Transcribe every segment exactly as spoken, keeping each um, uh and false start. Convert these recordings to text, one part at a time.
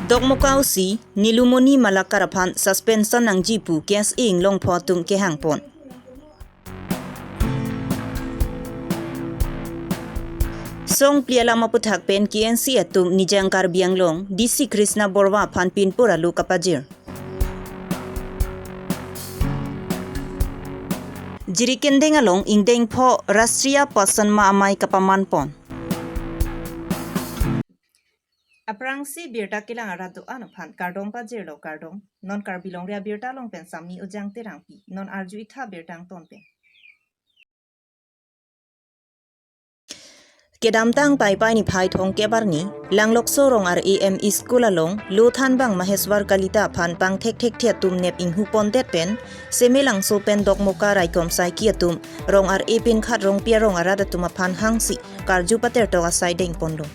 Dokmoka O C Nilumoni Malakar aphan suspension nangji pu K S A Inglongpho atum kehang pon. Song phli alam aputhak pen K N C atum Nijang Karbi Anglong D C Krishna Borwa aphan pinpur alo kapajir. Jirikindeng along ingdeng pho Rashtriya Poshan Maah amei kapaman pon. Aphrangsi birta kelang arat do-an aphan kardom pajirlo, kardom. Non Karbi Longri Abirta along pen Sami Ujang Terangpi. Non arju itha birta angton pen. Kedamtang Paipai niphai thomkep arni, Langlokso Rong Ar-e M E School along, Lo Thanbang Maheshwar Kalita aphan pangthekthekthe atum nep inghu pondet pen, Semelangso pen Dokmoka raikom saiki atum, Rong Ar-e Pinkhat Rongpi arong arat atum aphan hangsi, karju patertok asai dengponlo.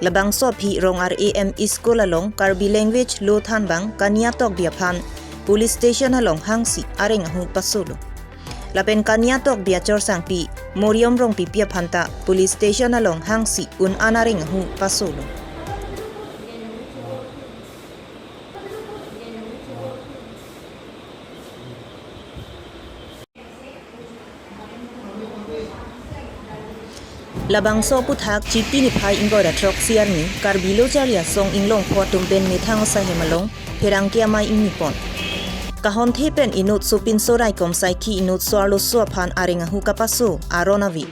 Labangso aphi Rong Ar-e M E School along, Karbi language Lo Thanbang, Kania Tokbi aphan, police station along hangsi, areng ahu pasolo. Lapen Kania Tokbi achor sangpi, Moriom Rongpipi aphan ta police station along hangsi un-an areng ahu pasolo. Labangso aputhak Chiti niphai ingkoi ra throksi arni, Karbi Lo Charli Asong Inglongpho atum pen methang asai hem along, pherangke amei ingni pon. Kahonthe pen inut sopinso raikom saiki inut so-arloso aphan areng ahu kapaso aron ave.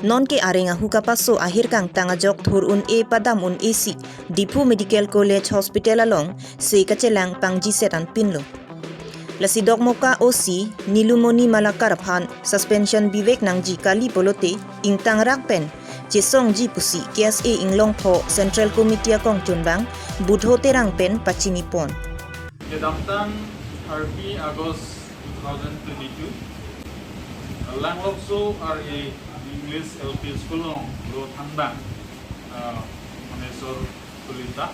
Nonke areng ahu kapaso ahir kangtang ajok thur un-e padam un-e si Diphu Medical College Hospital along se kachelang pangji setan pinlo. Lasi Dokmoka O C Nilumoni Malakar aphan suspension bivek nangji kali pulote ingtangrak pen chesongji pusi K S A Inglongpho Central Committee akongchunbang Budho Terang pen pachini pon. Kedamtang thirty August two thousand twenty-two, Langlokso R A English L P School along Lo Thanbang, uh, Manesor Tulita,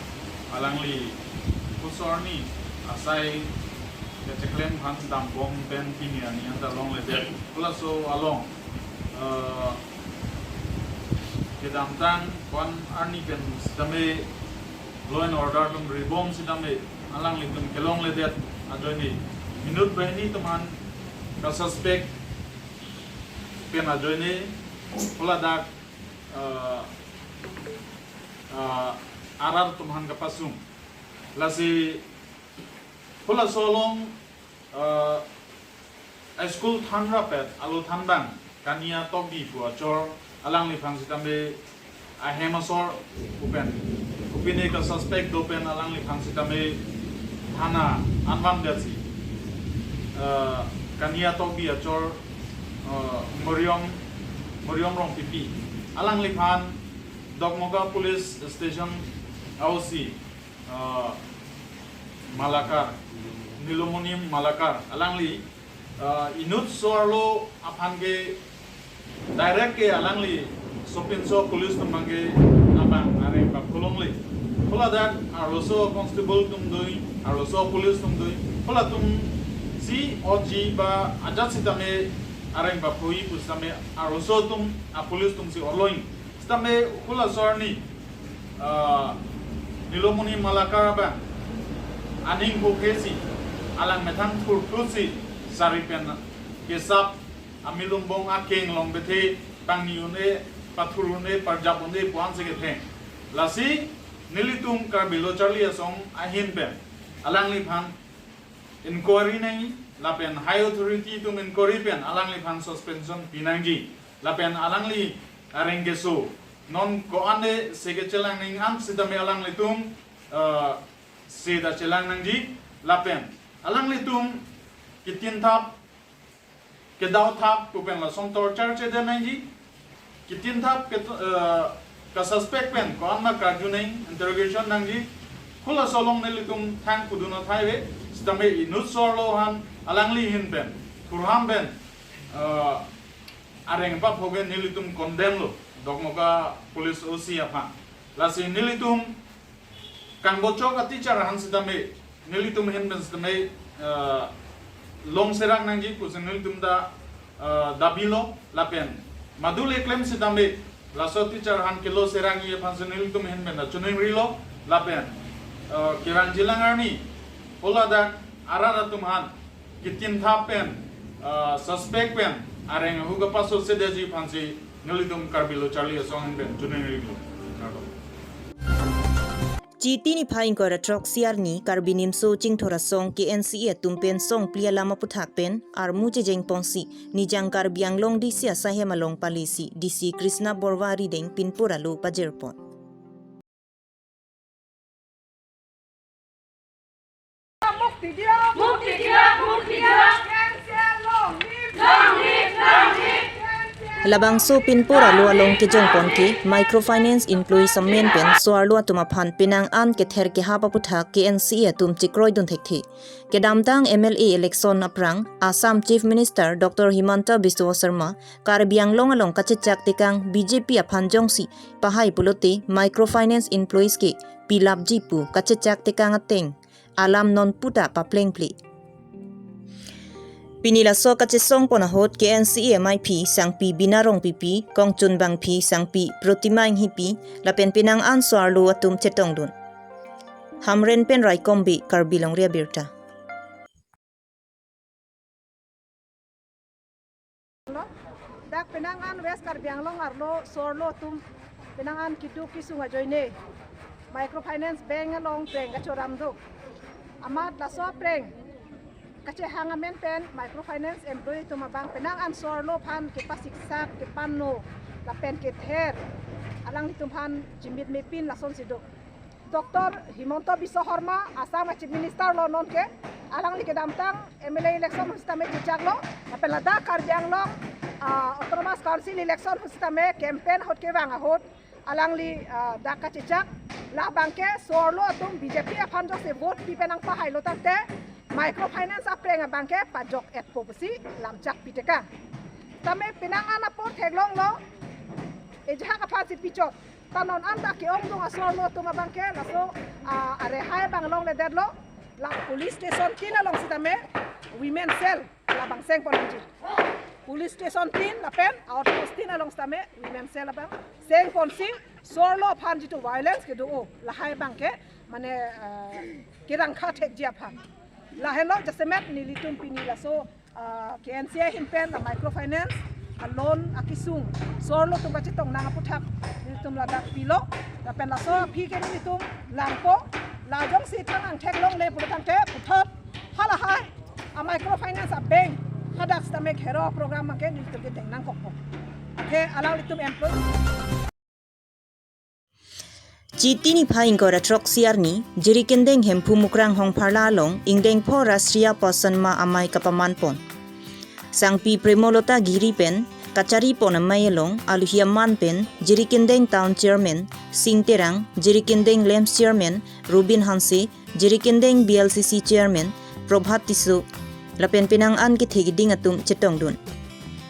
alangli pusorni asai kecheklem aphan dambom pen pini arni anta longledet. Halaso along, uh, kedamtang ko-an arni pen sitame law and order atum ribom sitame alanglitum kelongledet ajoine, inut banghini atum aphan kasuspect pen ajoine, haladak, uh, uh, arat atum aphan kapasung. Lasi halaso along, uh, a school thanrap-et a Lo Thanbang Kania Tokbi pu achor alangliphan sitame ahem asor pu pen, kopine kasuspect do pen alangliphan sitame thana anvamdetsi, uh, Kania Tokbi achor, uh, Moriom, Moriom Rongpipi, alangliphan Dokmoka Police Station O C, uh, Malakar, Nilumoni Malakar, alangli, uh, inut so-arlo aphan ke direct ke alangli sopinso police atum abang ke abang areng paphulongle. Haladak arloso constable atum doi, arloso police atum doi. Halatum si oji ba ajat sitame areng paphui pusitame arloso atum a police atum si orloi. Sitame halaso arni, ah, Nilumoni Malakar abang aning phokhesi, alang methang thurthusi, sari pen kesap, amilum bong akeng along bethe pangni un-e, pathur un-e, parjap un-e pu-an si ketheng. Lasi nelitum Karbi Lo Charli Asong ahin pen alangliphan inquiry nangji, lapen high authority atum inquiry pen alangliphan suspension pinangji, lapen alangli areng keso non ko-an-e se kechelang nangji an sitame alanglitum, eh, se ta chelang nangji, lapen alanglitum kitinthap, kedauthap pu pen lason torture chede nangji, kitinthap ke, eh, kasuspect pen ko-an ma karju nang, interrogation nangji. Halaso along nelitum thang pudun athai ave, sitame inut so-arlo aphan alangli ahin pen, thurham pen, eh, areng papho ke nelitum condemn lo, Dokmoka Police O C aphan. Lasi nelitum kangbochok a teacher aphan sitame, nelitum ahin pen sitame, eh, long serang nangji pusi nelitum ta, eh, dabi lo, lapen madule klem sitame, laso teacher aphan kelo serangji aphan si nelitum ahin pen ta choningrilo, lapen Uh, kevangjilang arni, hala dak arat atum aphan, kichinthap pen, uh, suspect pen, areng ahu kapasok sedeji aphansi, nelitum Karbi Lo Charli Asong pen, choningri lo. Kardom. Chiti niphai ingkoi ra throk si arni Karbi Nimso Chingthor Asong K N C A atum pen song phli alam aputhak pen armu chejeng ponsi Nijang Karbi Anglong D C asaihem along palisi D C Krishna Borwa arideng pinpur alo pajirpon. Mukti diyo! Mukti diyo! Mukti diyo! K N C A long live! Long live! Long live! Labangso pinpur alo along kejongpon ke microfinance employees amen pen so-arlo atum aphan penang an kether kehap aputhak K N C A atum chekroidun thekthe. Kedamtang M L A election aphrang Assam Chief Minister Doctor Himanta Biswa Sarma Karbi Anglong along kachechak tekang B J P aphan jongsi pahai pulote microfinance employees ke pilapji pu kachechak tekang ateng alam non puta paplengple. Pini laso kachesongpon ahut K N C A amaiphi sangpi Bina Rongpipi, kongchunbangphi sangpi Protima Inghipi, lapen penang an so-arlo atum chetongdun. Hamren pen Raikom Bey, Karbi Longri Abirta. Dak penang an West Karbi Anglong arlo so-arlo atum penang an keduk kesung ajoine microfinance bank along peng kachoram do. Amat laso peng kachehang amen pen microfinance employee atum abang penang an so-arlo aphan kepasiksak, kepanno, lapen kether, alanglitum aphan chimit mepin lasonsi do. Doctor Himanta Biswa Sarma, Assam a Chief Minister lo nonke, alangli kedamtang M L A election ahut sitame chechaklo, lapen ladak Karbi Anglong, ah, Autonomous Council election ahut sitame campaign ahut kevang ahut, alangli, ah, dak kachechak, labangke so-arlo atum B J P aphan jongsi vote pi pen nangpahailo tangte, microfinance apreng abangke pajok-etpo pusi lamchak pitekang. Tame penang an apor theklonglo, ejahak aphansi pichot. Ta non an ta ke-ongdung a-so-arlo atum abangke laso, ah, arehai abang longledetlo, la police station tin along sitame women cell labang sengpon nangji. Police station tin lapen outpost tin along sitame women cell abang sengponsi so-arlo aphan jitu violence kedo-o lahai abangke mane, ah, kerangkha thekji aphan. Lahenlo jasemet nelitum pini laso ah, K N C A ahin pen la microfinance a-loan akesung so-arlo atum kachetong nang aputhak nelitum ladak pilo, lapen laso aphi ke nelitum langpo, la jongsi thangnang theklongle pulo tangte puthot halahai a-microfinance a-bank hadak sitame khero program abangke nelitum kedeng nangkokpo. Athe alanglitum employee Chiti niphai ingkoi ra throk si arni, Jirikindeng Hemphu Mukrang Hongpharla along ingdeng pho Rashtriya Poshan Maah amei kapamanpon. Sangpi Premolota Giri pen kacharipon amei along aluhi aman pen Jirikindeng Town Chairman Sing Terang, Jirikindeng LAMPS Chairman Rubin Hanse, Jirikindeng B L C C Chairman Prabhat Tisso, lapen penang an kethe keding atum chetongdun.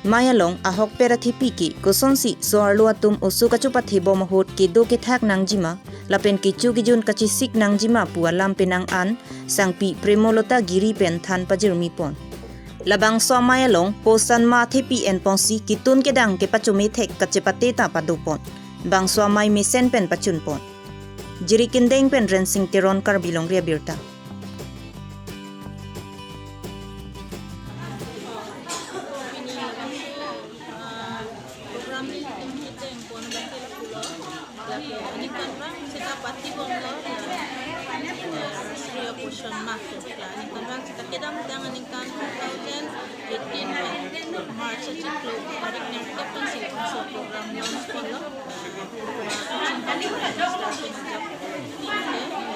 Mei along ahokpet athepi ke kosonsi so-arlo atum oso kachopathe bom ahut kedo kethak nangjima, lapen kecho kejun kachesik nangjima pu alam penang an, sangpi Premolota Giri pen than pajirmipon. Labangso amei along Poshan Maah athepi enponsi ketun kedang kepachomethek kachepate ta padopon. Bangso amei mesen pen pachunpon. Jirikindeng pen Rensing Teron, Karbi Longri Abirta. Program ni itum itum pon bangke lapulo. Aningkanvang seta pati bomlo. Rashtriya Poshan Maah. Aningkanvang seta kedamtang aningkan two thousand eighteen March achiklo tarik nerkep pensi laso program launch ponlo.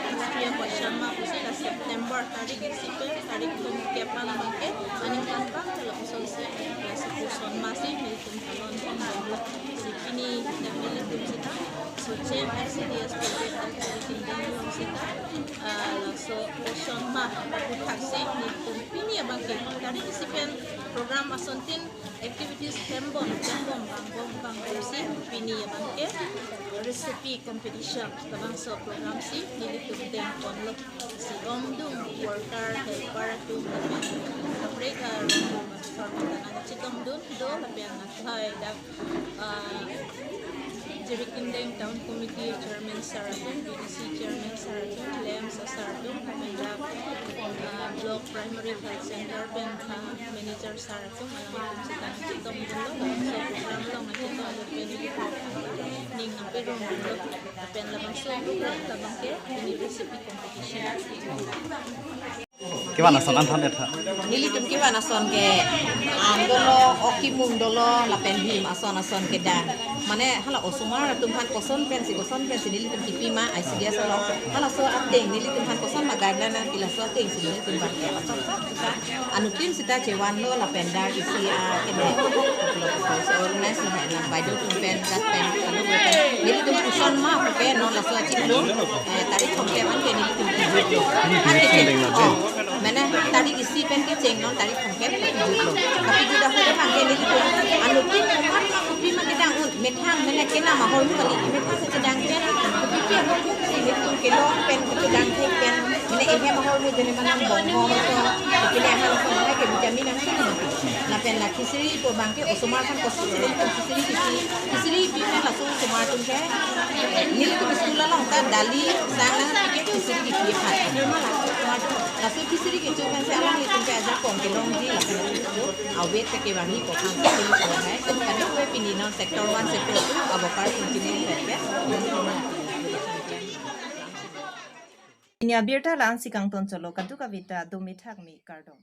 Rashtriya Poshan Maah pusi la September tarik isi pen tarik thomkep an abangke aningkanvang la Poshan Maah si, la si Poshan Maah si nelitum kalon pon bomlo. Si pini nelitum seta Sochem F C D S project ta Jirikindeng along seta, ah, laso Poshan Maah aputhak si nelitum pini abangke tarik isi pen program asontin activities thembom thembom vangbom vangbomsi pini abangke recipe competition labangso program si nelitum dengponlo. Si ongdung worker helper atum lapen kaprek atum atum nangchetongdun do lapen akhai dak, ah, Jirikindeng Town Committee Chairman sir atum, B D C Chairman sir atum, LAMPS sir atum, lapen dak, ah, Block Primary Health Center pen, ah, manager sir atum, alangtum sitame chetongdunlo, labangso program along nangchetongdun pen ning nangpedun dunlo, lapen labangso program labang ke pini recipe competition. Kevan ason an than-et tha. Nelitum kevan ason ke, am dolo, ok kimung dolo, lapen him ason ason kedang. Mane hala osomar atum aphan koson pensi, koson pensi nelitum kipima, I C D S along. Halaso ateng nelitum aphan koson ma garden nangpi, laso ateng si nelitum abang ke ason sa, sa. Anuttin sita chevanlo lapen dak isi, ah, kene. Organize lo hai na, baideo atum pen, dak pen, kalo pen. Nelitum koson ma pu ke non laso achiklo, eh, tarik thomkep an ke nelitum kejutlo. An ke, oh, mane tarik isi pen kecheng non tarik thomkep kejutlo. Tapi juda hu abang ke nelitum anuttin komat ma kopi ma kedang un, methang mane kenam ahormu kali, methang si chedang pen, kopi pi ahormu si nelitum kelong pen, kachedang thek pen, mane ehem ahormu jene manang bong ho so, kepine ahal so, mane ke vitamin ang sini. Lapen la khichdi pu abang ke osomar aphan kosonsi nelitum khichdi kipi, khichdi kipi pen laso osomar atum ke nelitum school along ta dali sang nangpi ke khichdi kipi aphan. Laso khichdi kecho pensi alanglitum ke ajakong kelongji lapen laso awet ke kevangji aphan si nelitum hai. Kadokave pini non sector one, sector two abokarsi chini pen ke. Pini abirta la-ansi kangton chotlo, kadokave ta dome thakme, kardom.